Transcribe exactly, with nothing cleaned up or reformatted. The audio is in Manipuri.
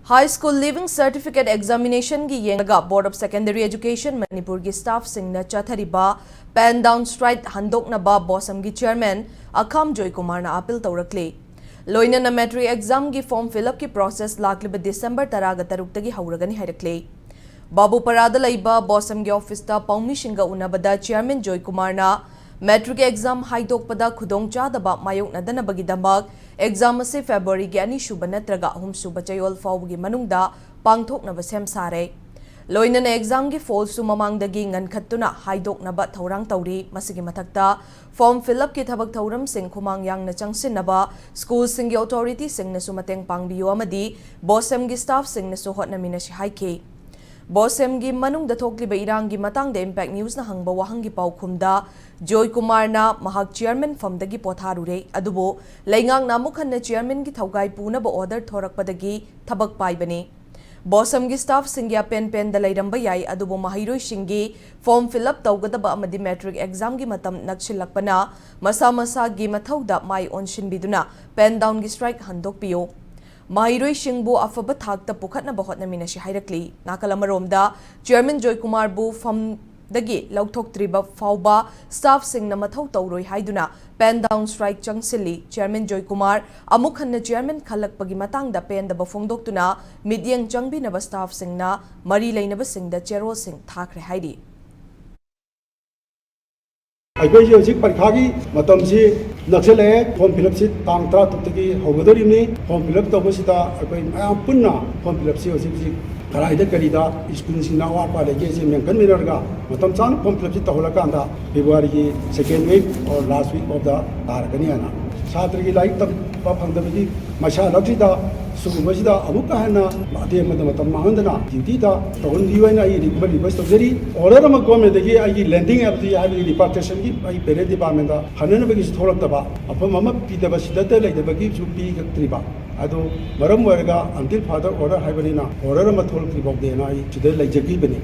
High School Leaving Certificate Examination ꯒꯤ ꯌꯦꯡꯂꯒ Board of Secondary Education ꯃꯅꯤꯄꯨꯔꯒꯤ staff ꯁꯤꯡꯅ ꯆꯠꯊꯔꯤꯕ pen down strike ꯍꯟꯗꯣꯛꯅꯕ BOSEM ꯒꯤ chairman ꯑꯈꯥꯝ ꯖꯣꯏꯀꯨꯃꯥꯔꯅ appeal ꯇꯧꯔꯛꯂꯤ꯫ ꯂꯣꯏꯅꯅ matric exam ꯒꯤ form fill up ꯀꯤ process ꯂꯥꯛꯂꯤꯕ December ꯇꯔꯥꯒ ꯇꯔꯨꯛꯇꯒꯤ ꯍꯧꯔꯒꯅꯤ ꯍꯥꯏꯔꯛꯂꯤ꯫ ꯕꯥꯕꯨꯄꯥꯔꯥꯗ ꯂꯩꯕ BOSEM ꯒꯤ office ꯇ ꯄꯥꯎꯃꯤꯁꯤꯡꯒ ꯎꯅꯕꯗ chairman ꯖꯣꯏꯀꯨꯃꯥꯔꯅ matric exam ꯍꯥꯏꯗꯣꯛꯄꯗ ꯈꯨꯗꯣꯡꯆꯥꯗꯕ ꯃꯥꯌꯣꯛꯅꯗꯅꯕꯒꯤꯗꯃꯛ exam ꯑꯁꯤ February ꯒꯤ ꯑꯅꯤꯁꯨꯕ ꯅꯠꯇ꯭ꯔꯒ ꯑꯍꯨꯝꯁꯨꯕ ꯆꯌꯣꯜ ꯐꯥꯎꯕꯒꯤ ꯃꯅꯨꯡꯗ ꯄꯥꯡꯊꯣꯛꯅꯕ ꯁꯦꯝ ꯁꯥꯔꯦ꯫ ꯂꯣꯏꯅꯅ exam ꯒꯤ fall ꯁꯨ ꯃꯃꯥꯡꯗꯒꯤ ꯉꯟꯈꯠꯇꯨꯅ ꯍꯥꯏꯗꯣꯛꯅꯕ ꯊꯧꯔꯥꯡ ꯇꯧꯔꯤ꯫ ꯃꯁꯤꯒꯤ ꯃꯊꯛꯇ form fill up ꯀꯤ ꯊꯕꯛ ꯊꯧꯔꯝꯁꯤꯡ ꯈꯨꯃꯥꯡ ꯌꯥꯡꯅ ꯆꯪꯁꯤꯟꯅꯕ school ꯁꯤꯡꯒꯤ authority ꯁꯤꯡꯅꯁꯨ ꯃꯇꯦꯡ ꯄꯥꯡꯕꯤꯌꯨ ꯑꯃꯗꯤ BOSEM ꯒꯤ staff ꯁꯤꯡꯅꯁꯨ ꯍꯣꯠꯅꯃꯤꯟꯅꯁꯤ ꯍꯥꯏꯈꯤ꯫ BOSEM ꯒꯤ ꯃꯅꯨꯡꯗ ꯊꯣꯛꯂꯤꯕ ꯏꯔꯥꯡꯒꯤ ꯃꯇꯥꯡꯗ Impact News ꯅ ꯍꯪꯕ ꯋꯥꯍꯪꯒꯤ ꯄꯥꯎꯈꯨꯝꯗ ꯖꯣꯏꯀꯨꯃꯥꯔꯅ ꯃꯍꯥꯛ chairman ꯐꯝꯗꯒꯤ ꯄꯣꯊꯥꯔꯨꯔꯦ, ꯑꯗꯨꯕꯨ ꯂꯩꯉꯥꯛꯅ ꯑꯃꯨꯛ ꯍꯟꯅ chairman ꯒꯤ ꯊꯧꯒꯥꯏ ꯄꯨꯅꯕ order ꯊꯣꯔꯛꯄꯗꯒꯤ ꯊꯕꯛ ꯄꯥꯏꯕꯅꯤ꯫ BOSEM ꯒꯤ staff ꯁꯤꯡꯒꯤ ꯑꯄꯦꯟ ꯄꯦꯟꯗ ꯂꯩꯔꯝꯕ ꯌꯥꯏ, ꯑꯗꯨꯕꯨ ꯃꯍꯩꯔꯣꯏꯁꯤꯡꯒꯤ form fill up ꯇꯧꯒꯗꯕ ꯑꯃꯗꯤ matric exam ꯒꯤ ꯃꯇꯝ ꯅꯛꯁꯤꯜꯂꯛꯄꯅ ꯃꯁꯥ ꯃꯁꯥꯒꯤ ꯃꯊꯧꯗ ꯃꯥꯏ ꯑꯣꯟꯁꯤꯟꯕꯤꯗꯨꯅ pen down ꯒꯤ strike ꯍꯟꯗꯣꯛꯄꯤꯌꯨ꯫ ꯃꯍꯩꯔꯣꯏꯁꯤꯡꯕꯨ ꯑꯐꯕ ꯊꯥꯛꯇ ꯄꯨꯈꯠꯅꯕ ꯍꯣꯠꯅꯃꯤꯟꯅꯁꯤ ꯍꯥꯏꯔꯛꯂꯤ꯫ ꯅꯥꯀꯜ ꯑꯃꯔꯣꯝꯗ chairman ꯖꯣꯏꯀꯨꯃꯥꯔꯕꯨ ꯐꯝꯗꯒꯤ ꯂꯧꯊꯣꯛꯇ꯭ꯔꯤꯕ ꯐꯥꯎꯕ staff ꯁꯤꯡꯅ ꯃꯊꯧ ꯇꯧꯔꯣꯏ ꯍꯥꯏꯗꯨꯅ pen down strike ꯆꯪꯁꯤꯜꯂꯤ꯫ Chairman Joykumar ꯑꯃꯨꯛ ꯍꯟꯅ chairman ꯈꯜꯂꯛꯄꯒꯤ ꯃꯇꯥꯡꯗ ꯄꯦꯟꯗꯕ ꯐꯣꯡꯗꯣꯛꯇꯨꯅ ꯃꯤꯠꯌꯦꯡ ꯆꯪꯕꯤꯅꯕ staff ꯁꯤꯡꯅ ꯃꯔꯤ ꯂꯩꯅꯕꯁꯤꯡꯗ ꯆꯦꯔꯣꯜꯁꯤꯡ ꯊꯥꯈ꯭ꯔꯦ ꯍꯥꯏꯔꯤ꯫ ꯑꯩꯈꯣꯏꯁꯦ ꯍꯧꯖꯤꯛ ꯄꯔꯤꯈꯥꯒꯤ ꯃꯇꯝꯁꯤ ꯅꯛꯁꯤꯜꯂꯛꯑꯦ꯫ Form fill up ꯁꯤ ꯇꯥꯡ ꯇꯔꯥꯇꯔꯨꯛꯇꯒꯤ ꯍꯧꯒꯗꯧꯔꯤꯕꯅꯤ꯫ Form fill up ꯇꯧꯕꯁꯤꯗ ꯑꯩꯈꯣꯏ ꯃꯌꯥꯝ ꯄꯨꯟꯅ form fill up ꯁꯤ ꯍꯧꯖꯤꯛ ꯍꯧꯖꯤꯛ ꯀꯗꯥꯏꯗ ꯀꯔꯤꯗ school ꯁꯤꯡꯅ ꯑꯋꯥꯠ ꯑꯄꯥ ꯂꯩꯒꯦꯁꯦ ꯃꯦꯟꯈꯠꯃꯤꯟꯅꯔꯒ ꯃꯇꯝ ꯆꯥꯅ form fill up ꯁꯤ ꯇꯧꯍꯜꯂꯀꯥꯟꯗ February ꯒꯤ second week or last week of the ꯇꯥꯔꯛꯀꯅꯤ ꯍꯥꯏꯅ ꯁꯥꯇ꯭ꯔꯒꯤ ꯂꯥꯏꯔꯤꯛ ꯇꯝꯕ ꯐꯪꯗꯕꯒꯤ ꯃꯩꯁꯥ ꯂꯛꯁꯤꯗ ꯁꯤꯒꯨꯝꯕꯁꯤꯗ ꯑꯃꯨꯛꯀ ꯍꯦꯟꯅ ꯑꯇꯦꯟꯕꯗ ꯃꯇꯝ ꯃꯥꯡꯍꯟꯗꯅ duty ꯗ ꯇꯧꯍꯟꯕꯤꯌꯨ ꯍꯥꯏꯅ ꯑꯩ request ꯇꯧꯖꯔꯤ꯫ Order ꯑꯃ government ꯗꯒꯤ ꯑꯩꯒꯤ landing ꯍꯥꯏꯕꯗꯤ ꯍꯥꯏꯕꯗꯤ repatriation ꯒꯤ ꯑꯩ parent department ꯗ ꯍꯟꯅꯅꯕꯒꯤꯁꯨ ꯊꯣꯛꯂꯛꯇꯕ ꯃꯐꯝ ꯑꯃ ꯄꯤꯗꯕ ꯁꯤꯗꯇ ꯂꯩꯇꯕꯒꯤꯁꯨ ꯄꯤꯔꯛꯇ꯭ꯔꯤꯕ ꯑꯗꯨ ꯃꯔꯝ ꯑꯣꯏꯔꯒ until further order ꯍꯥꯏꯕꯅꯤꯅ order ꯑꯃ ꯊꯣꯛꯂꯛꯇ꯭ꯔꯤ ꯐꯥꯎꯗꯦꯅ ꯑꯩ ꯁꯤꯗ ꯂꯩꯖꯈꯤꯕꯅꯤ꯫